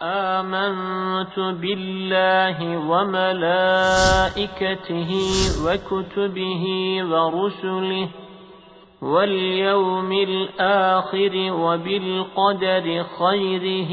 آمنت بالله وملائكته وكتبه ورسله واليوم الآخر وبالقدر خيره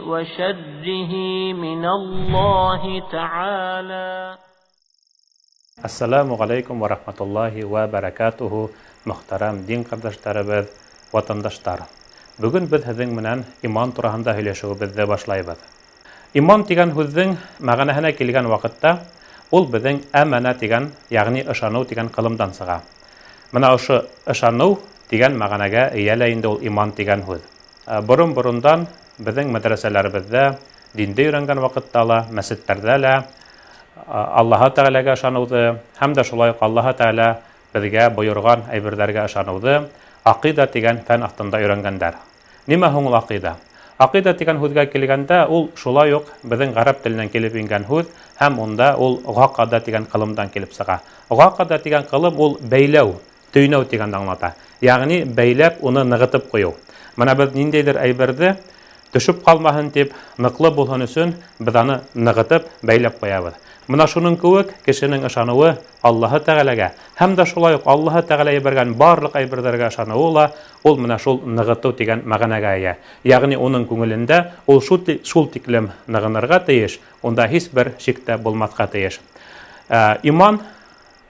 وشره من الله تعالى. Ассаламу ғәләйкүм вә рахматуллаһи вә бәрәкәтүһү, мөхтәрәм дин ҡәрҙәштәребеҙ, ватандаштар. Бөгөн беҙ һеҙҙең менән иман тураһында һөйләшеүебеҙҙе башлайбыҙ. Иман тигән һүҙҙең мәғәнәһенә килгән ваҡытта ул беҙҙең әмәнә тигән, йәғни ышаныу тигән ҡылымдан сыға. Бына ошо ышаныу тигән мәғәнәгә эйә лә инде ул иман тигән һүҙ. Борон-борондан беҙҙең мәҙрәсәләребеҙҙә динде өйрәнгән ваҡытта ла, мәсеттәрҙә лә Аллаһы Тәғәләгә ышаныуҙы һәм дә шулай уҡ Аллаһы Тәғәлә беҙгә бойорған әйберҙәргә ышаныуҙы аҡиҙа тигән фән аҫтында өйрәнгәндәр. Нимә һуң ул аҡиҙа? Аҡиҙа тигән һүҙгә килгәндә, ул шулай уҡ беҙҙең ғәрәп теленән килеп ингән һүҙ һәм унда ул ғаҡада тигән ҡылымдан килеп сыға. Ғаҡада тигән ҡылым ул бәйләү, төйнәү тигәнде аңлата. Йәғни бәйләп уны нығытып ҡуйыу. Бына беҙ ниндәйҙер әйберҙе төшөп ҡалмаһын тип, ныҡлы булһын өсөн беҙ аны нығытып бәйләп ҡуябыҙ. Бына шуның кеүек кешенең ышаныуы Аллаһы Тәғәләгә һәм дә шулай уҡ Аллаһы Тәғәлә ебәргән барлыҡ әйберҙәргә ышаныуы ла ул менә шул нығытыу тигән мәғәнәгә эйә. Йәғни уның күңелендә ул шул тиклем нығынырға тейеш, унда һис бер шик тә булмаҫҡа тейеш. Иман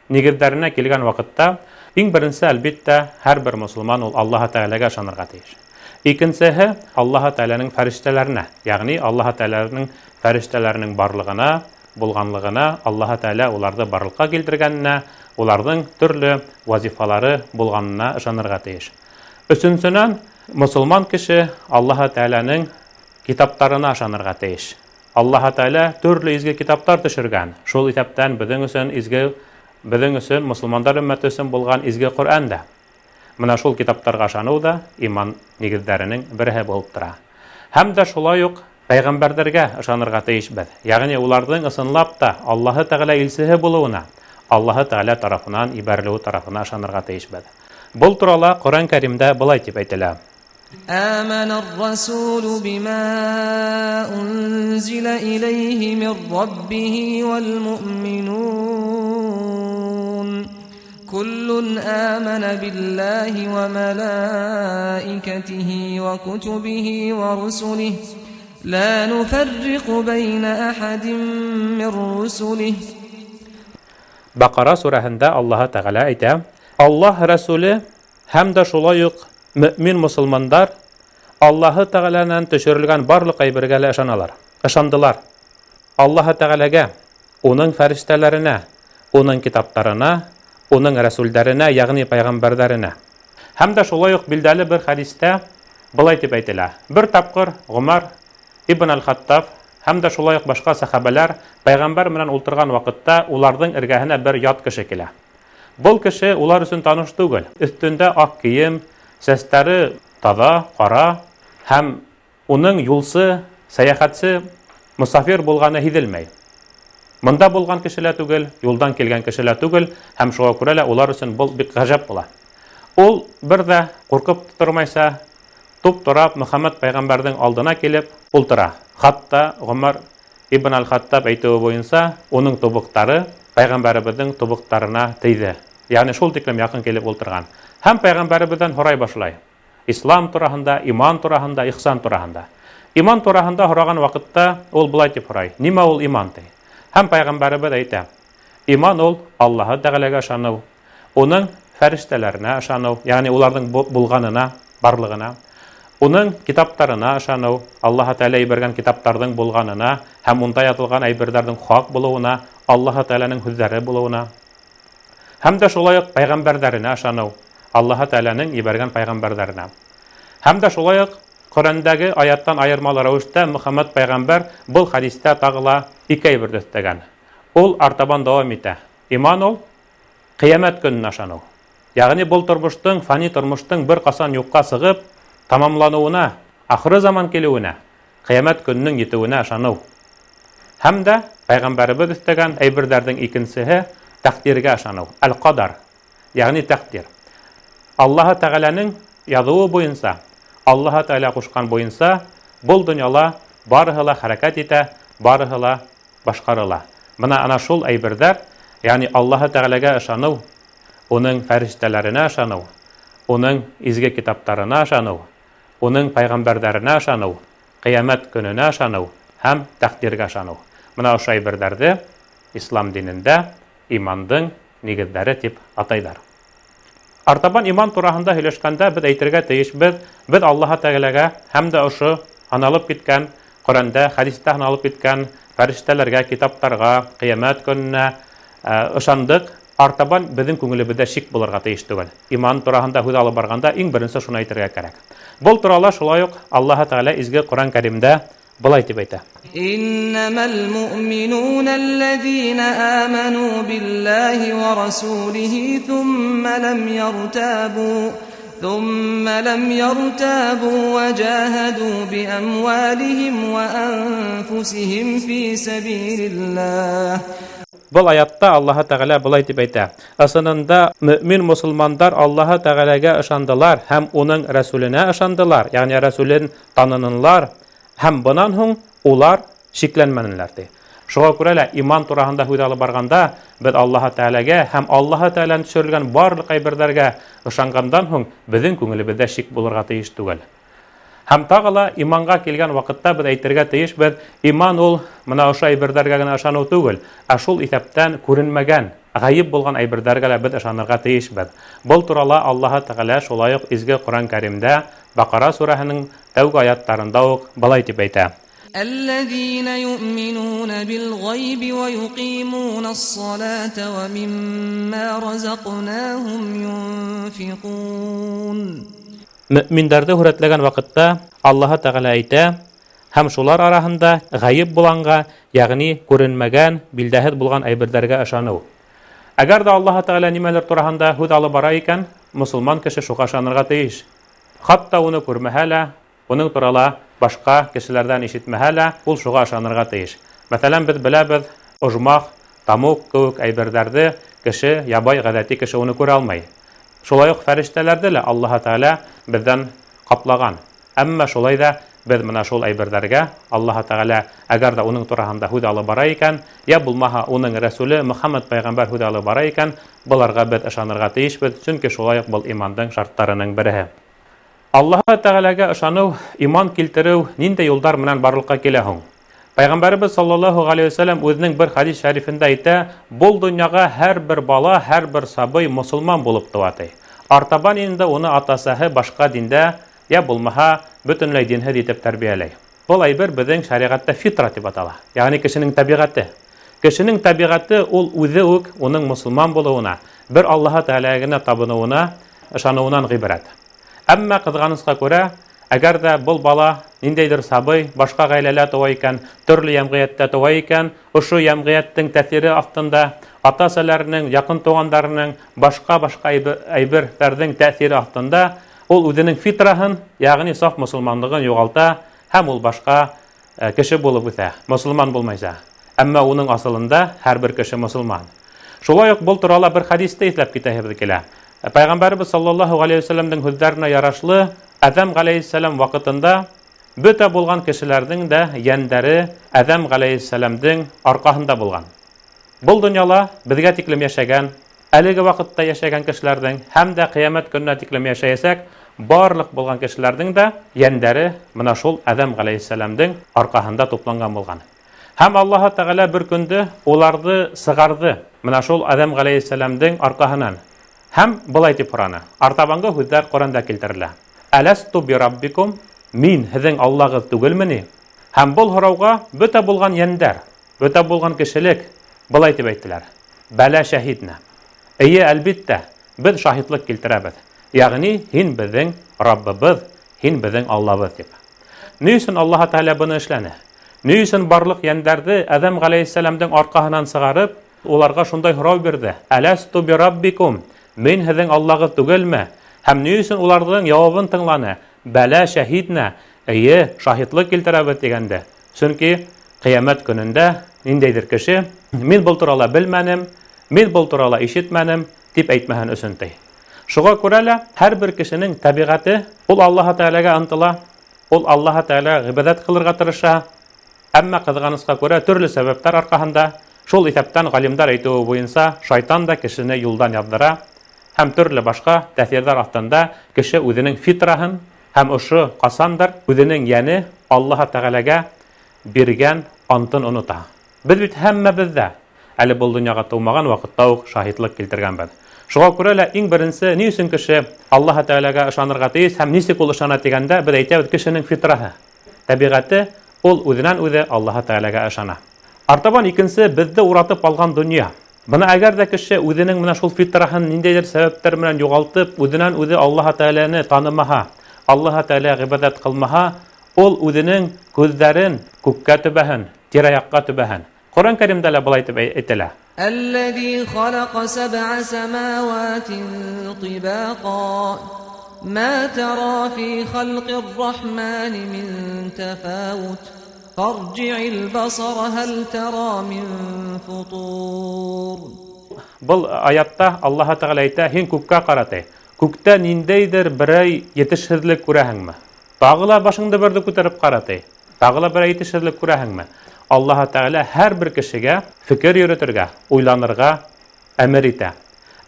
нигеҙҙәренә килгән ваҡытта иң беренсе, әлбиттә, һәр бер мосолман ул Аллаһы Тәғәләгә ышанырға тейеш. Икенсеһе Аллаһы Тәғәләнең фәрештәләренә, йәғни Аллаһы Тәғәләнең фәрештәләренең барлығына, булғанлығына, Аллаһы Тәғәлә уларҙы барлыҡҡа килтергәненә, уларҙың төрлө вазифалары булғанына ышанырға тейеш. Өсөнсөнән, мосолман кеше Аллаһы Тәғәләнең китаптарына ышанырға тейеш. Аллаһы Тәғәлә төрлө изге китаптар төшөргән. Шул иҫәптән беҙҙең өсөн изге, беҙҙең өсөн мосолмандар өммәте өсөн булған изге Ҡөрьән дә. Бына шул китаптарға ышаныу ҙа иман нигеҙҙәренең береһе булып тора. Һәм дә шулай уҡ пәйғәмбәрҙәргә ышанырға тейешбеҙ. Йәғни уларҙың ысынлап та Аллаһы Тәғәлә илсеһе булыуына, Аллаһы Тәғәлә тарафынан ебәрелеүе тарафына ышанырға тейешбеҙ. Был турала Ҡөрьән Кәримдә былай тип әйтелә: آمن الرسول بما أنزل إليه من ربه والمؤمنون كل آمن بالله وملائكته وكتبه ورسله لا نفرق بين أحد من رسله. Баҡара сүрәһендә Аллаһы Тәғәлә әйтә: Аллаһ Рәсүле һәм дә шулай уҡ мөмин мосолмандар Аллаһы Тәғәләнән төшөрөлгән барлыҡ әйбергә лә ышаналар, ышандылар. Аллаһы Тәғәләгә, уның фәрештәләренә, уның китаптарына, уның рәсүлдәренә, йәғни пәйғәмбәрҙәренә. Һәм дә шулай уҡ билдәле бер хәдистә былай тип әйтелә: бер тапҡыр Ғүмәр ибн аль-Хаттаб һәм дә шулай уҡ башҡа сәхәбәләр пәйғәмбәр менән ултырған ваҡытта уларҙың эргәһенә бер ят кеше килә. Был кеше улар өсөн таныш түгел. Өҫтөндә аҡ кейем, сәстәре таҙа, ҡара һәм уның юлсы, сәйәхәтсе, мосафир булғаны һиҙелмәй. Мында булған кеше лә түгел, юлдан килгән кеше лә түгел, һәм шуға күрә лә улар өсөн был бик ғәжәп була. Ул бер ҙә ҡурҡып тормайса, туп-турап Мөхәммәд пәйғәмбәрҙең алдына килеп ултыра. Хатта Ғүмәр ибн аль-Хаттаб әйтеүе буйынса, уның тубыҡтары пәйғәмбәребеҙҙең тубыҡтарына тейҙе. Йәғни шул тиклем яҡын килеп ултырған. Һәм пәйғәмбәребеҙҙән һорай башлай. Ислам тураһында, иман тураһында, ихсан тураһында. Иман тураһында һораған ваҡытта ул былай тип һорай: Нимә ул иман ти? Һәм пәйғәмбәребеҙ әйтә: Иман ул Аллаһы Тәғәләгә ышаныу, уның фәрештәләренә ышаныу, йәғни уларҙың булғанына, барлығына, уның китаптарына ышаныу, Аллаһы Тәғәлә ебәргән китаптарҙың булғанына һәм унда яҙылған әйберҙәрҙең хаҡ булыуына, Аллаһы Тәғәләнең һүҙҙәре булыуына. Һәм дә шулай уҡ пәйғәмбәрҙәренә ышаныу, Аллаһы Тәғәләнең ебәргән пәйғәмбәрҙәренә. Һәм дә шулай уҡ Ҡөрьәндәге аяттан айырмалы рәүештә Мөхәммәд пәйғәмбәр был хәдистә тағы ла ике әйберҙе өҫтәгән. Ул артабан дауам итә. Иман ул ҡиәмәт көнөнә ышаныу. Йәғни был тормоштоң, фани тормоштоң бер ҡасан юҡҡа сығып тамамланыуына, ахыры заман килеүенә, ҡиәмәт көнөнөң етеүенә ышаныу. Һәм дә пәйғәмбәребеҙ өҫтәгән әйберҙәрҙең икенсеһе тәҡдиргә ышаныу, әл-ҡадар, йәғни тәҡдир. Аллаһы Тәғәләнең яҙыуы буйынса, Аллаһы Тәғәлә ҡушҡан буйынса был донъяла Барыһы ла хәрәкәт итә, барыһы ла башҡарыла. Бына ана шул әйберҙәр, ягъни Аллаһы Тәғәләгә ышаныу, уның фәрештәләренә ышаныу, уның изге китаптарына ышаныу, уның пәйғәмбәрҙәренә ышаныу, ҡиәмәт көнөнә ышаныу һәм тәҡдиргә ышаныу. Бына ошо әйберҙәрҙе ислам динендә имандың нигеҙҙәре тип атайҙар. Артабан иман тураһында һөйләшкәндә беҙ әйтергә тейешбеҙ, беҙ Аллаһы Тәғәләгә һәм дә ошо һаналып киткән Ҡөрьәндә, хәдистә һаналып киткән фәрештәләргә, китаптарға, ҡиәмәт көнөнә ышандыҡ. Артабан беҙҙең күңелебеҙҙә шик булырға тейеш түгел. Иман тураһында һүҙ алып барғанда иң беренсе шуны әйтергә кәрәк. Был турала шулай уҡ Аллаһы Тәғәлә изге Ҡөрьән Кәримдә былай тип әйтә: إنما المؤمنون الذين آمنوا بالله ورسوله ثم لم يرتابوا وجاهدوا بأموالهم وأنفسهم في سبيل الله. Был аятта Аллаһы Тәғәлә былай тип әйтә: Ысынында мөмин мосолмандар Аллаһы Тәғәләгә ышандылар һәм уның рәсүленә ышандылар, ягъни рәсүлен танынылар һәм бынан һуң улар шикләнмәнеләр, ти. Шуға күрә лә иман тураһында һүҙ алып барғанда беҙ Аллаһы Тәғәләгә һәм Аллаһы Тәғәләнән төшөрөлгән барлыҡ әйберҙәргә ышанғандан һуң беҙҙең күңелебеҙҙә шик булырға тейеш түгел. Һәм тағы ла иманға килгән ваҡытта беҙ әйтергә тейешбеҙ, иман ул бына ошо әйберҙәргә генә ышаныу түгел, ә шул иҫәптән күренмәгән, ғәйеп булған әйберҙәргә лә беҙ ышанырға тейешбеҙ. Был турала Аллаһы Тәғәлә шулай уҡ изге Ҡөрьән Кәримдә Баҡара сүрәһенең тәүге аяттарында уҡ былай тип әйтә: الذين يؤمنون بالغيب ويقيمون الصلاة ومما رزقناهم ينفقون. Мөминдәрҙе һүрәтләгән ваҡытта Аллаһы Тәғәлә әйтә: һәм шулар араһында ғәйеп булғанға, йәғни күренмәгән, билдәһеҙ булған әйберҙәргә ышаныу. Әгәр ҙә Аллаһы Тәғәлә нимәлер тураһында һүҙ алып бара икән, мосолман кеше шуға ышанырға тейеш. Хатта уны күрмәһә лә, уның турала башҡа кешеләрҙән ишетмәһә лә, ул шуға ышанырға тейеш. Мәҫәлән, беҙ беләбеҙ, ожмах, тамуҡ кеүек әйберҙәрҙе кеше, ябай ғәҙәти кеше уны күрә алмай. Шулай уҡ фәрештәләрҙе лә Аллаһы Тәғәлә беҙҙән ҡаплаған. Әммә шулай ҙа беҙ бына шул әйберҙәргә Аллаһы Тәғәлә әгәр ҙә уның тураһында һүҙ алып бара икән, йә булмаһа уның рәсүле Мөхәммәд пәйғәмбәр һүҙ алып бара икән, быларға беҙ ышанырға тейешбеҙ, сөнки шулай уҡ был имандың шарттарының береһе. Аллаһы Тәғәләгә ышаныу, иман килтереү ниндәй юлдар менән барлыҡҡа килә һуң? Пәйғәмбәребеҙ саллаллаһу ғәләйһи вәсәләм үҙенең бер хәдис шәрифендә әйтә: был донъяға һәр бер бала, һәр бер сабый мосолман булып тыуа, ти. Артабан инде уны ата-әсәһе башҡа диндә, йә булмаһа бөтөнләй динһеҙ итеп тәрбиәләй. Был әйбер беҙҙең шәриғәттә фитра тип атала, йәғни кешенең тәбиғәте. Кешенең тәбиғәте ул үҙе үк уның мосолман булыуына, бер Аллаһы Тәғәләгә генә табыныуына, ышаныуынан ғибәрәт. Әммә ҡыҙғанысҡа күрә, әгәр ҙә был бала ниндәйҙер сабый башҡа ғаиләлә тыуа икән, төрлө йәмғиәттә тыуа икән, ошо йәмғиәттең тәьҫире аҫтында ата-әсәләренең, яҡын туғандарының, башҡа-башҡа әйберҙәрҙең тәьҫире аҫтында ул үҙенең фитраһын, йәғни саф мосолманлығын юғалта һәм ул башҡа кеше булып үҫә, мосолман булмайса. Әммә уның асылында һәр бер кеше мосолман. Шулай уҡ был турала бер хәдисте иҫләп китәһебеҙ килә. Пәйғәмбәребеҙ саллаллаһу ғәләйһи вәсәләмдең һүҙҙәренә ярашлы, Әҙәм ғәләйһиссәләм ваҡытында бөтә булған кешеләрҙең дә йәндәре Әҙәм ғәләйһиссәләмдең арҡаһында булған. Был донъяла беҙгә тиклем йәшәгән, әлеге ваҡытта йәшәгән кешеләрҙең һәм дә ҡиәмәт көнөнә тиклем йәшәйәсәк барлыҡ булған кешеләрҙең дә йәндәре бына шул Әҙәм ғәләйһиссәләмдең арҡаһында тупланған булған. Һәм Аллаһы Тәғәлә бер көндө уларҙы сығарҙы бына шул Әҙәм ғәләйһиссәләмдең арҡаһынан. Һәм былай тип һораны. Артабанғы һүҙҙәр Ҡөрьәндә килтерелә. Әләсту би раббикум, мин һеҙҙең Аллағыҙ түгелме ни? Һәм был һорауға бөтә булған йәндәр, бөтә булған кешелек былай тип әйттеләр: Бәлә шәһиднә. Эйе, әлбиттә, беҙ шаһитлыҡ килтерәбеҙ. Йәғни һин беҙҙең Раббыбыҙ, һин беҙҙең Аллабыҙ тип. Ни өсөн Аллаһы Тәғәлә быны эшләне? Ни өсөн барлыҡ йәндәрҙе Әҙәм ғәләйһиссәләмдең арҡаһынан сығарып, уларға шундай һорау бирҙе: Әләсту би раббикум, мин һеҙҙең Аллағыҙ түгелме? Һәм ни өсөн уларҙың яуабын тыңланы? Бәлә шәһиднә, эйе, шаһитлыҡ килтерәбеҙ тигәнде. Сөнки ҡиәмәт көнөндә ниндәйҙер кеше мин был турала белмәнем, мин был турала ишетмәнем тип әйтмәһен өсөн ти. Шуға күрә лә һәр бер кешенең тәбиғәте ул Аллаһы Тәғәләгә ынтыла, ул Аллаһы Тәғәләгә ғибәҙәт ҡылырға тырыша. Әммә ҡыҙғанысҡа күрә төрлө сәбәптәр арҡаһында, шул иҫәптән ғалимдар әйтеүе буйынса, шайтан да кешене юлдан яҙҙыра һәм төрлө башҡа тәьҫирҙәр аҫтында кеше үҙенең фитраһын һәм ошо ҡасандыр үҙенең йәне Аллаһы Тәғәләгә биргән антын онота. Беҙ бит һәммәбеҙ ҙә әле был донъяға тыумаған ваҡытта уҡ шаһитлыҡ килтергәнбеҙ. Шуға күрә лә иң беренсе ни өсөн кеше Аллаһы Тәғәләгә ышанырға тейеш һәм нисек ул ышана тигәндә, беҙ әйтәбеҙ, кешенең фитраһы, тәбиғәте ул үҙенән үҙе Аллаһы Тәғәләгә ышана. Артабан икенсе беҙҙе уратып алған донъя. Бына әгәр ҙә кеше үҙенең менән шул фитраһын ниндәйҙер сәбәптәр менән юғалтып, үҙенән үҙе Аллаһы Тәғәләне танымаһа, Аллаһы Тәғәләгә ғибәҙәт ҡылмаһа, ул үҙенең күҙҙәрен күккә төбәһен, тирә-яҡҡа төбәһен. Ҡоран Кәримдә лә былай итеп әйтелә. الذي خلق سبع سماوات طباقا ما ترى في خلق الرحمن من تفاوت فارجع البصر هل ترى من فطور. Был аятта Аллаһы Тәғәлә әйтә, һин күккә ҡара ти. Күктә ниндәйҙер берәй етешһеҙлек күрәһеңме? Тағы ла башыңды берҙе күтәреп ҡара ти. Тағы ла берәй етешһеҙлек күрәһеңме? Аллаһы Тәғәлә һәр бер кешегә фекер йөрөтөргә, уйланырға әмер итә.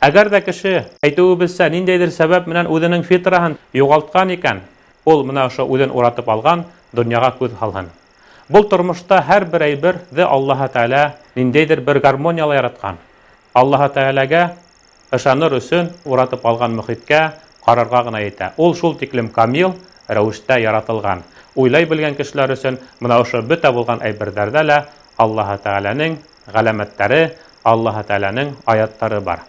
Әгәр ҙә кеше әйтеүебеҙсә ниндәйҙер сәбәп менән үҙенең фитраһын юғалтҡан икән, ул бына ошо үҙен уратып алған донъяға күҙ һалһын. Был тормошта һәр бер әйберҙе Аллаһы Тәғәлә ниндәйҙер бер гармонияла яратҡан. Аллаһы Тәғәләгә ышаныр өсөн уратып алған мөхиткә ҡарарға ғына етә. Ул шул тиклем камил рәүештә яратылған. Уйлай белгән кешеләр өсөн бына ошо бөтә булған әйберҙәрҙә лә Аллаһы Тәғәләнең ғәләмәттәре, Аллаһы Тәғәләнең аяттары бар.